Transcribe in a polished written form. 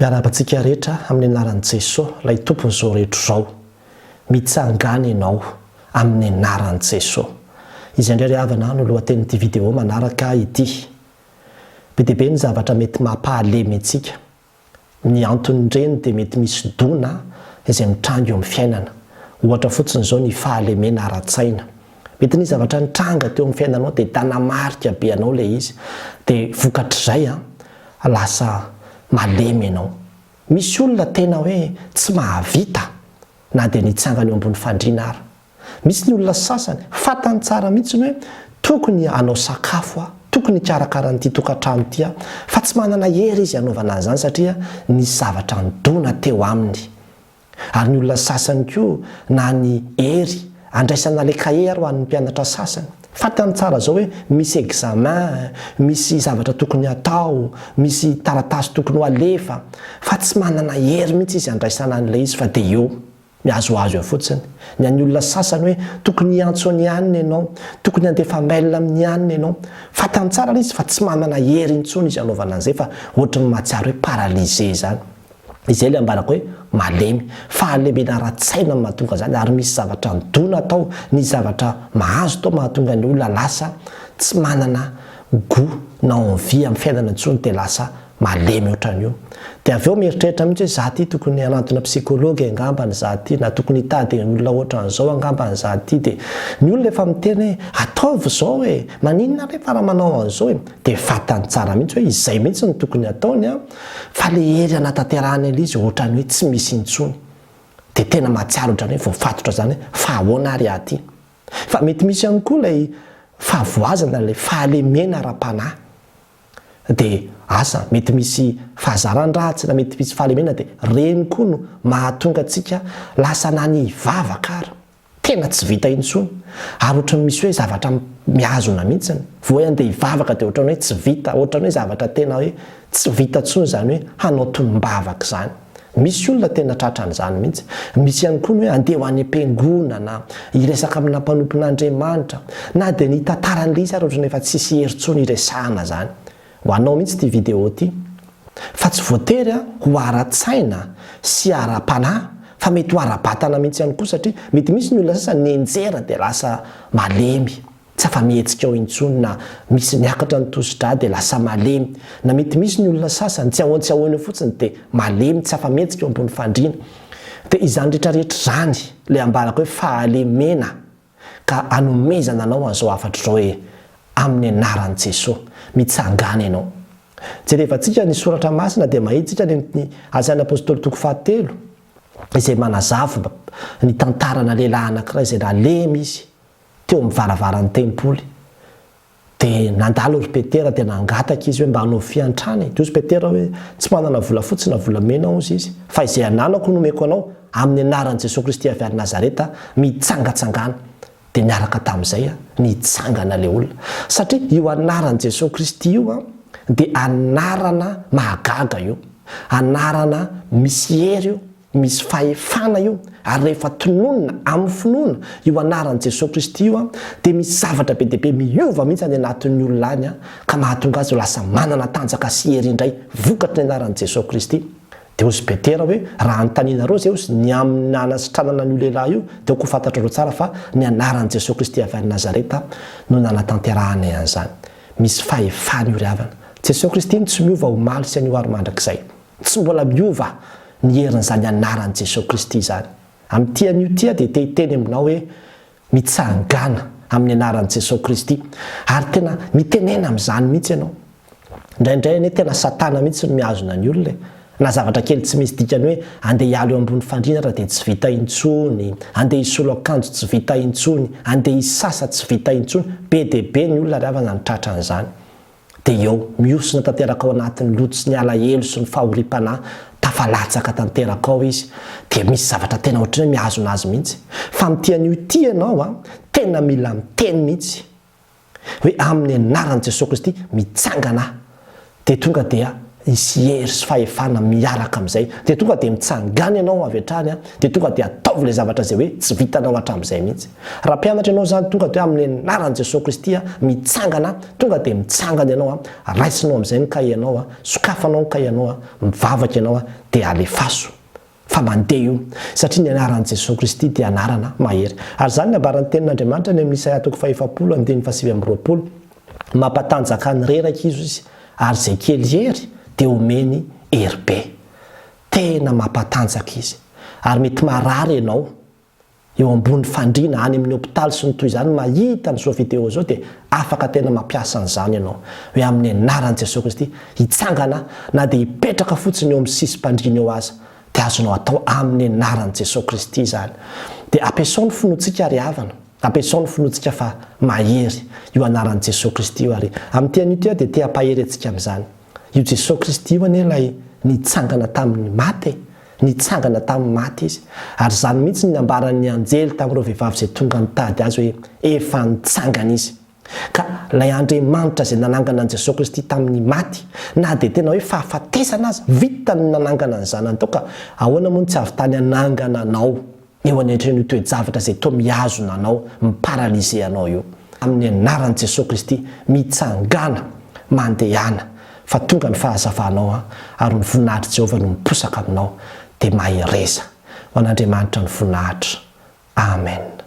Miarahaba antsika rehetra amin'ny anaran'i Jesoa, ilay Tompon'izao rehetra izao. Mitsangàna ianao amin'ny anaran'i Jesoa. Izay indray ry havana no lohatenin'ity vidéo manaraka ity. Be dia be ny zavatra mety mampahalemy antsika. Ny anton'ireny dia mety misy dona izay mitranga eo amin'ny fiainana. Ohatra fotsiny izao ny fahalemena ara-tsaina. Mety nisy zavatra nitranga teo amin'ny fiainanao dia tanamarika be anao ilay izy. Dia vokatr'izay lasa malemy ianao. Misy olona tena hoe tsy mahavita na dia ny hitsangana eo ambony fandriana ara. Misy ny olona sasany, fantany tsara mihitsy ny hoe tokony hanao sakafo aho, tokony hikarakara an'ity tokantrano ity aho, fa tsy manana hery izy hanaovana an'izany satria nisy zavatra nidona teo aminy. Ary ny olona sasany koa na ny hery andraisana ilay kahie ary ho an'ny mpianatra sasany. Fantany tsara izao hoe misy examen, misy zavatra tokony hatao, misy taratasy tokony ho alefa, fa tsy manana hery mihitsy izy handraisana an'ilay izy fa dia eo. Mihazohazo eo fotsiny. Ny an'ny olona sasany hoe tokony hiantso an'i anona ianao, tokony handefa mail amin'i anona ianao. Fantany tsara ilay izy fa tsy manana hery intsony izy hanaovana an'izay fa ohatry ny mahatsiaro hoe paralysé izany. Izay ilay ambarako hoe malemy. Fahalemena ara-tsaina no mahatonga izany ary misy zavatra midona tao, nisy zavatra mahazo tao mahatonga ny olona lasa tsy manana gout na envie amin'ny fiainana intsony dia lasa malemy ohatran'io. Dia avy eo mieritreritra mihitsy hoe za ty tokony hanantona psychologue angambany za ty na tokony hitady olona ohatran'izao angambany za ty dia ny olona efa miteny hoe ataovy izao e, maninona re fa raha manao an'izao e, dia fantany tsara mihitsy hoe izay mihitsy no tokony hataony an, fa le hery hanatanterahany an'ilay izy ohatran'ny hoe tsy misy intsony. Dia tena mahatsiaro ohatran'ny hoe voafatotra izany hoe fa ahoana ary aho ty. Fa mety misy ihany koa ilay fahavoazana, ilay fahalemena ara-panahy. Dia asa, mety misy fahazaran-dratsy na mety misy fahalemena dia ireny koa no mahatonga antsika lasa na ny hivavaka ary tena tsy vita intsony ary ohatran'ny misy hoe zavatra mihazona mihitsiny. Vao hoe andeha hivavaka dia ohatran'ny hoe tsy vita, ohatran'ny hoe zavatra tena hoe tsy vita intsony izany hoe hanao tonom-bavaka izany. Misy olona tena tratran'izany mihitsy. Misy ihany koa ny hoe andeha ho any am-piangonana, hiresaka amina mpanompon'Andriamanitra, na dia ny hitantara an'ilay izy ary ohatran'ny efa tsisy hery intsony hiresahana izany. Ho anao mihitsy ity vidéo ity. Fa tsy voatery ho ara-tsaina sy ara-panahy fa mety ho ara-batana mihitsy ihany koa satria mety misy ny olona sasany nianjera dia lasa malemy. tsy afa-mihetsika ao intsony na misy miakatra ny tosi-drà dia lasa malemy, na mety misy ny olona sasany tsy ahoan-tsy ahoana eo fotsiny dia malemy tsy afa-mihetsika eo ambony fandriana. Dia izany rehetra rehetra izany ilay ambarako hoe fahalemena ka anomezana anao an'izao hafatra izao hoe amin'ny anaran'i Jesoa, mitsangàna ianao. Jerevantsika ny soratra masina dia mahita isika any amin'ny Asan'ny Apostoly toko fahatelo izay manazava ny tantarana lehilahy anankiray izay nalemy izy teo amin'ny varavaran'ny tempoly. Dia nandalo ry Petera dia nangataka izy hoe mba hanaovy fiantrana e. Dia hozy Petera hoe, tsy manana volafotsy na volamena hozy izy, fa izay ananako no omeko anao, amin'ny anaran'i Jesoa Kristy avy any Nazareta, mitsangatsangàna. Dia niaraka tamin'izay nitsangana ilay olona. Satria io anaran'i Jesoa Kristy io dia anarana mahagaga io, anarana misy hery io. Misy fahefana io, ary rehefa tononina amin'ny finoana io anaran'i Jesoa Kristy io dia misy zavatra be dia be miova mihitsy any anatin'ny olona any ka mahatonga azy ho lasa manana tanjaka sy hery indray vokatry ny anaran'i Jesoa Kristy. Dia hozy Petera hoe, raha anontanianareo izay hozy ny amin'ny nanasitranana an'io lehilahy io dia aoka ho fantatrareo tsara fa ny anaran'i Jesoa Kristy avy any Nazareta no nanatanterahana an'izany. Misy fahefana io ry havana. Jesoa Kristy no tsy miova omaly sy anio ary mandrakizay. Tsy mbola miova ny herin'izany anaran'i Jesoa Kristy izany. Amin'ity anio ity aho dia te hiteny aminao hoe mitsangàna amin'ny anaran'i Jesoa Kristy. Ary tena mitenena amin'izany mihitsy ianao. Indraindray anie tena satana mihitsy no mihazona ny olona e. Na zavatra kely tsy misy dikany hoe andeha hiala eo ambony fandriana ary dia tsy vita intsony, andeha hisolo akanjo tsy vita intsony, andeha hisasa tsy vita intsony. Be dia be ny olona ry havana no tratran'izany. Dia eo, mihosina tanteraka ao anatin'ny loto sy ny alahelo sy ny fahoriam-panahy, tafalatsaka tanteraka ao izy, dia misy zavatra tena ohatran'ny hoe mihazona azy mihitsy. Fa amin'ity anio ity ianao an, tena mila miteny mihitsy hoe amin'ny anaran'i Jesoa Kristy, mitsangana aho. Dia tonga dia Hisy hery sy fahefana miaraka amin'izay. Dia tonga dia mitsangàna ianao avy hatrany an, dia tonga dia ataovy ilay zavatra izay hoe tsy vitanao hatramin'izay mihitsy. Raha mpianatra ianao izany, tonga dia hoe amin'ny anaran'i Jesoa Kristy an, mitsangana, tonga dia mitsangana ianao an, raisinao amin'izay ny kahianao an, sokafanao ny kahianao an, mivavaka ianao an, dia alefaso. Fa mandeha io. Satria ny anaran'i Jesoa Kristy dia anarana mahery. Ary izany no ambaran'ny Tenin'Andriamanitra any amin'ny Isaia toko fahefapolo andininy fahasivy amby roapolo, Mampatanjaka ny reraka Izy, ary izay kely hery dia omeny hery be. Tena mampatanjaka Izy. Ary mety marary ianao, eo ambony fandriana, any amin'ny hopitaly sy ny toy izany, mahita an'izao video izao dia afaka tena mampiasa an'izany ianao. Hoe amin'ny anaran'i Jesoa Kristy, hitsangana na dia hipetraka fotsiny eo amin'ny sisim-pandriana eo aza, dia azonao atao amin'ny anaran'i Jesoa Kristy izany. Dia ampiasao ny finoantsika ry havana, ampiasao ny finoantsika fa mahery io anaran'i Jesoa Kristy io ary amin'ity anio ity aho dia te hampahery antsika amin'izany. Io Jesoa Kristy io anie ilay nitsangana tamin'ny maty e! Nitsangana tamin'ny maty Izy. Ary izany mihitsy no nambaran'ny anjely tamin'ireo vehivavy izay tonga nitady Azy hoe efa nitsangana Izy. Ka ilay Andriamanitra izay nanangana an'i Jesoa Kristy tamin'ny maty, na dia tena hoe fahafatesana aza, vitany ny nanangana ny Zanany tao ka ahoana moa no tsy hahavitany hanangana anao eo anatrehan'io toe-javatra izay toa mihazona anao, mi-paralyser anao io. Amin'ny anaran'i Jesoa Kristy, mitsangàna, mandehana, fa tonga ny fahazavanao an, ary ny voninahitr'i Jehovah no miposaka aminao, dia mahereza. Ho an'Andriamanitra ny voninahitra. Amen.